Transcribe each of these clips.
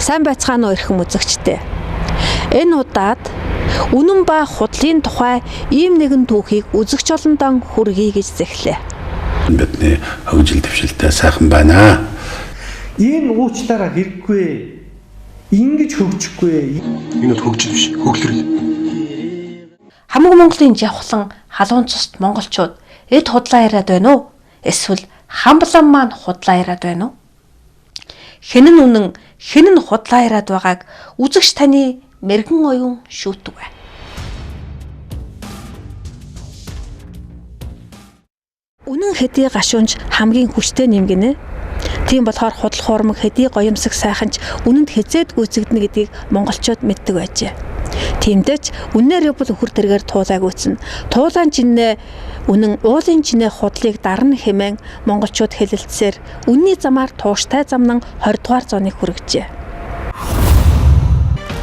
Сайн байцгаана уу эрхэм үзэгчдээ. Энэ удаад үнэн ба худлын тухай ийм нэгэн түүхийг үзэгч олондоо хүргэе гэж зэхлээ. Бидний хөгжил дэвшилтэй сайхан байна. Энэ уучлаараа хэрэггүй. Ингэж хөгжихгүй. Энэ бол хөгжил биш, хөглөрөл. Хамаг Монголын жавхлан халуун цуст монголчууд эд худлаа яриад байна уу? Эсвэл хамблан маань худлаа яриад байна уу? Хэн нь үнэн, хэн нь худлаа яриад байгааг үзэгч таны мэрэгэн оюун шүүдэг бай. Үнэн хэдий гашуунч хамгийн хүчтэй нэм гинэ. Тийм болохоор худал хуурмаг хэдий гоёмсог сайхан ч үнэнд хизээд гүйцэгдэнэ гэдгийг монголчууд мэддэг байжээ. Тиймдээ ч үннээр явбал өхөр тэргээр туулайг үүснэ. Туулайн чинээ үнэн уулын чинээ худлыг дарна хэмээн монголчууд хэлэлцсээр үнний замаар тууштай замнан 20 дугаар зууныг хүргэжээ.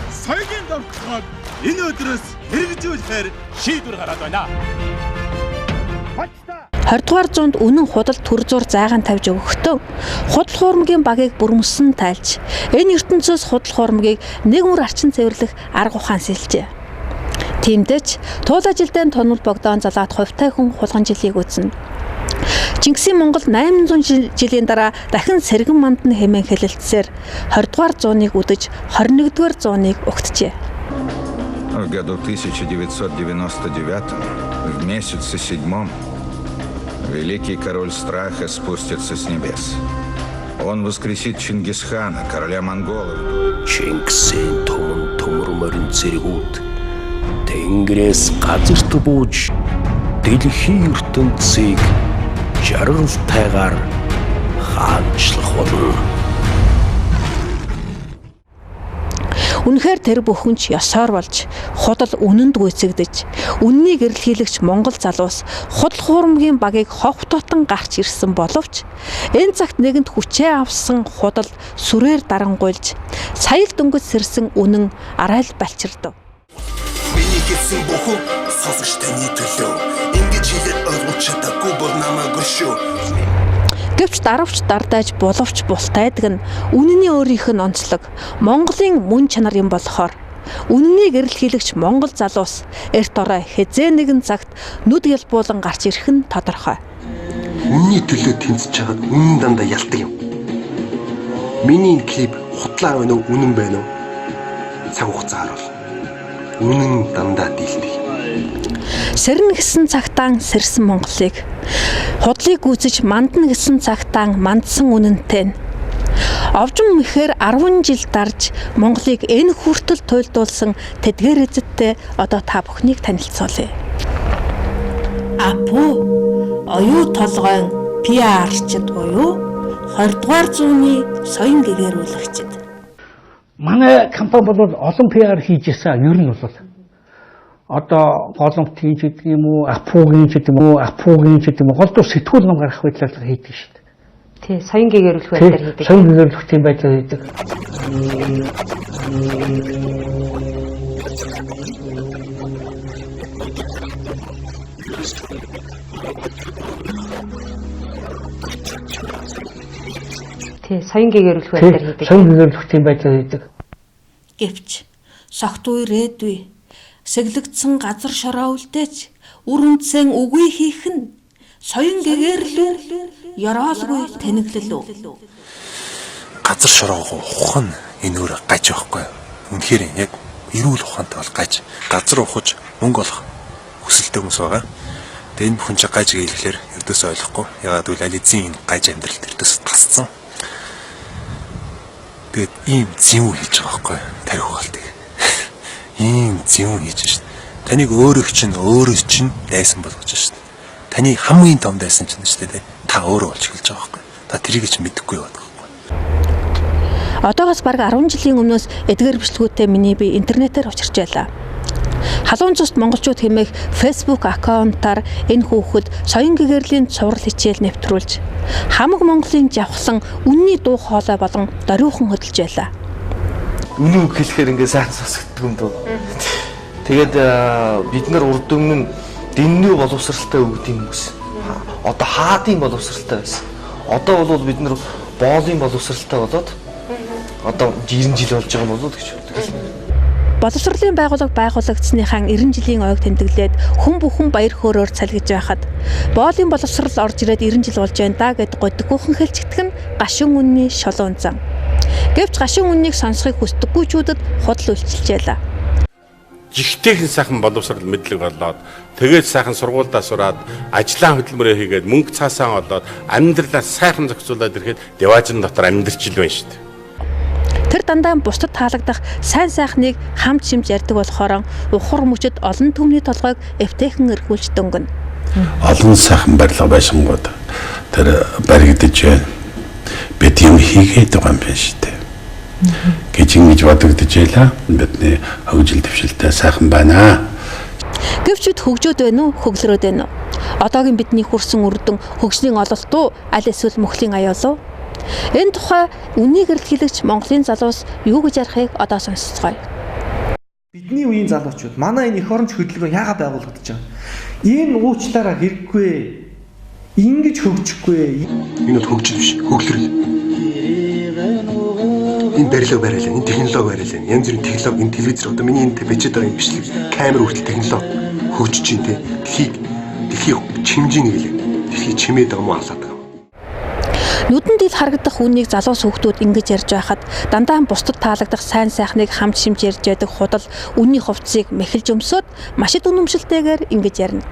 Соёлын дортлогыг энэ өдрөөс хэрэгжүүлэхээр шийдвэр гараад байна. 20 дугаар зуунд үнэн худал төр зур зайгаан тавьж өгөхдөө худал хуурмагийн багийг бүрмөсөн тайлж энэ ертөнцөөс худал хуурмагийг нэг мөр арчин цэвэрлэх арга ухаан сэлжээ. Тиймдээ ч туул ажилдаа тонол Богдоон залаат хувьтай хүн хулган жилийг үзнэ. Чингисийн Монгол 800 жилийн дараа дахин сэргэн мандна хэмээн хэлэлцсээр 20 дугаар зууныг үдэж 21 дугаар зууныг угтжээ. В году 1999, в месяце седьмом, великий король страха спустится с небес. Он воскресит Чингисхана, короля монголов. Чингисийн түмэн төмөр морин цэргүүд тэнгэрээс газарт бууж дэлхийн ертөнцийг жаргалтайгаар хаанчлах болно. Үнэхээр тэр бүхэн ч ёсоор болж худал үнэнд гүйцэгдэж үннийг эрэлхийлэгч монгол залуус худал хуурмагийн багийг хов тутан гарч ирсэн боловч энэ цагт нэгэнд хүчээ авсан худал сүрээр дарангуйлж сая л дөнгөж сэрсэн үнэн арай л балчирдав. Миний хэлсэн бүхэн сонсогч таны төлөө. Ингэж хэлээд ойлгож чадаагүй бол намайг өршөө. Гэвч даравч дардаж булавч бултайдаг нь үнэний өөрийнх нь онцлог Монголын мөн чанар юм болохоор үнэнийг эрэлхийлэгч монгол залуус эрт орой хэзээ нэгэн цагт нүд ялбуулан гарч ирэх нь тодорхой. Үнний төлөө тэмцэж хагаад үнэн дандаа ялдаг юм. Миний энэ клип хутлаа байна уу, үнэн байна уу? Цаг хугацаа харуул. Үнэн дандаа дийлдэг. Сэрнэ гэсэн цагтаан сэрсэн Монголыг худлыг гүйцэж мандна гэсэн цагтаан мандсан үнэнтэй нь Овжин мэхээр 10 жил дарж Монголыг энэ хүртэл туйлдуулсан тэдгээр эзэдтэй одоо та бүхнийг танилцуулъя. Апу оюу толгойн PR-чид буюу 20 дугаар зууны соён гэгэрүүлэгчид. Манай компани бол олон PR хийж ясаа ер нь бол одоо голомтын ч гэдэг юм уу, апугийн ч гэдэг юм уу, апугийн ч гэдэг юм уу, голдуу сэтгүүл ном гаргах байдлаар хийдэг шүү дээ. Тий, соён гэгэрүүлэх байдлаар хийдэг. Соён гэгэрүүлэх тийм байдлаар хийдэг. Тий, соён гэгэрүүлэх байдлаар хийдэг. Соён гэгэрүүлэх тийм байдлаар хийдэг. Гэвч согт үе рээдүй сэглэгдсэн газар шороо үлдээч үр үндсэн үгүй хийх нь соён гэгэрлүү ёроолгүй тэнэглэл үү. Газар шороогоо ухах нь энэ өөр гаж байхгүй юу? Үнэхээр яг эрүүл ухаантай бол гаж. Газар ухаж мөнгө олох хүсэлтэй хүмүүс байгаа. Тэгээ энэ бүхэн чи гаж гэлэхээр ердөөсөө ойлгохгүй. Ягаад гэвэл аль эзэн энэ гаж амьдралд ердөөсөө тасцсан. Тэгээд ийм зэвүү хийж байгаа байхгүй юу? Тарих угаалтыг. Ийм зэвүү хийж шít. Таныг өөрөө чинь өөрөө чинь дайсан болгож шít. Таны хамгийн том дайсан чинь шүү дээ. Та өөрөө болж эхэлж байгаа байхгүй юу? Та тэрийг ч мэдэхгүй яваад байгаа байхгүй юу? Одоогоос бараг 10 жилийн өмнөөс эдгээр бичлэгүүдтэй миний би интернетээр учирч байлаа. Халуун цуст монголчууд хэмээх Facebook аккаунтаар энэ хүүхэд соён гэгэрлийн цуврал хичээл нэвтрүүлж хамаг Монголын жавхлан үнний дуу хоолой болон дориухан хөдөлж байлаа. Үнэн үг хэлэхээр ингээ сайхан сонсогддог юм дөө. Тэгээд бид нар урд өмнө нь дэннүү боловсралтай өгд юм хүмүүс. Одоо хаадын боловсралтай байсан. Одоо бол бид нар боолын боловсралтай болоод Одоо 90 жил болж байгаа болов уу гэж боддог. Боловсролын байгууллага байгуулагдсаныхаа 90 жилийн ойг тэмдэглээд хүн бүхэн баяр хөөрөөр цалгиж байхад боолын боловсрол орж ирээд 90 жил болж байна да гэд годиггүйхэн хэлчихдэг нь гашуун үнний шолуун зан. Гэвч гашуун үннийг сонсохыг хүсдэггүйчүүдэд худал үйлчилжээ л. Жигтэйхэн сайхан боловсрол мэдлэг болоод тэгээд сайхан сургуульдаа сураад ажлаа хөдөлмөрөө хийгээд мөнгө цаасаа олоод амьдралаа сайхан зохицуулаад ирэхэд деважин дотор амьдрч ил байна шүү дээ. Тэр дандаа бусдад таалагдах сайн сайхныг хамт шимж ярьдаг болохоор ухар мөчөд олон түмний толгойг эвтэйхэн эргүүлж дөнгөнө. Олон сайхан барилга байшингууд тэр баригдаж байна. Бид юм хийгээд байгаа юм байна шүү дээ. Гэж ингэж бодогдож байлаа. Бидний хөгжил дэвшилтэй сайхан байна. Гэвч бид хөгжөөд байна уу, хөглөрөөд байна уу? Одоогийн бидний хүрсэн үрдэн хөгжлийн ололт уу, аль эсвэл мөхлийн аюул уу? Энэ тухай үннийг эрэлхийлэгч Монголын залуус юу гэж ярихыг одоо сонсоцгоё. Бидний үеийн залуучууд манай энэ эх оронч хөдөлгөөн яагаад байгуулагдаж байгаа? Энэ уучлаараа хэрэггүй. Ингэж хөгжихгүй. Энэ бол хөгжил биш, хөглөрөл. Энэ барилга бариалаа, энэ технологи бариалаа. Янз бүрийн технологи, энэ телевизэр одоо миний энэ бичээд байгаа юм бичлэг, камер хүртэл технологи хөгжиж байна те. Дэлхийг чимжин гэлээ. Дэлхийг чимээд байгаа юм уу халаад байгаа. Нүдэн дил харагдах үннийг залуус хүүхдүүд ингэж ярьж байхад дандаа бусдад таалагдах сайн сайхныг хамт шимж ярьж байдаг худал үнний хувцсыг мэхэлж өмсөөд маш их үнэмшилтэйгээр ингэж ярина.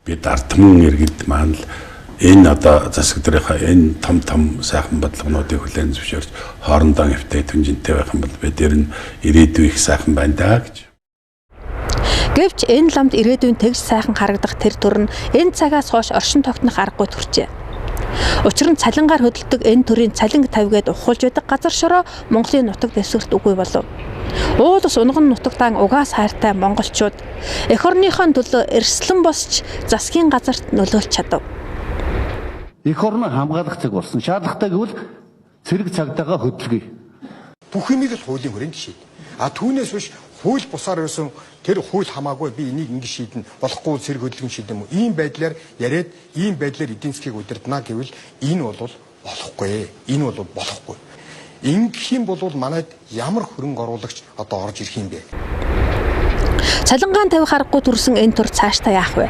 Бид ард түмэн иргэд маань л энэ одоо засаг дээрийнхаа энэ том том сайхан бодлогонуудыг хүлээн зөвшөөрч хоорондоо эвтэй түнжинтэй байх юм бол бид ер нь ирээдүй их сайхан байна даа гэж. Гэвч энэ ламд ирээдүйн тэгж сайхан харагдах тэр төр нь энэ цагаас хойш оршин тогтнох аргагүй төрчээ. Учир нь цалингаар хөдөлдөг энэ төрийн цалинг тавигээд ухуулж байдаг газар шороо Монголын нутаг дэвсгэрт үгүй болов. Уул ус унган нутагтаан угаас хайртай монголчууд эх орныхоо төлөө эрсдлэн босч засгийн газарт нөлөөлж чадав. Эх орноо хамгаалах цаг болсон. Шаардлагатай гэвэл цэрэг цагдаагаа хөдөлгөе. Бүх юмыг л хуулийн хүрээнд шийд. А түүнээс биш хууль бусаар ерөөсөн тэр хууль хамаагүй би энийг ингэж шийднэ. Болохгүй цэрэг хөдөлгөөн шийдэн юм уу? Ийм байдлаар яриад ийм байдлаар эдийн засгийг удирдана гэвэл энэ бол болохгүй. Энэ бол болохгүй. Ингэх юм бол манайд ямар хөрөнгө оруулагч одоо орж ирэх юм бэ? Цалингаан тавих аргагүй төрсэн энэ төр цаашдаа яах вэ?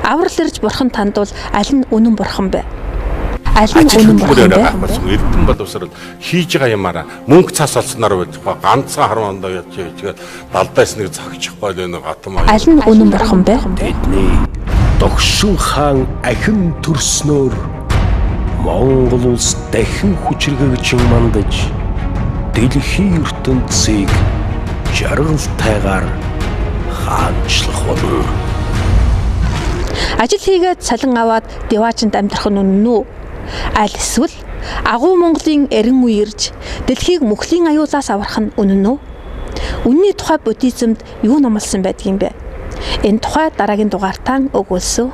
Аврал ирж бурхан тандвал аль нь үнэн бурхан бэ? Аль нь үнэн бурхан бэ? Эрдэм боловсрол хийж байгаа юмараа мөнгө цаас олсноор байх ганцхан 10 ондоо яаж хийгээд далдаас нэг зогчихгүй л нэг атом. Аль нь үнэн бурхан бэ? Тэдний догшин хаан ахин төрснөөр Монгол улс дахин хүчрхэгжин мандаж дэлхийн ертөнцийг жаргалтайгаар хаанчлах болно. Ажил хийгээд цалин аваад деваачнд амьдрах нь үнэн үү? Аль эсвэл агуу Монголын эрен үе ирж дэлхийг мөхлийн аюулаас аврах нь үнэн үү? Үнний тухай буддизмд юу номлосон байдгийг бэ? Энэ тухай дараагийн дугаартаа өгүүлсэв.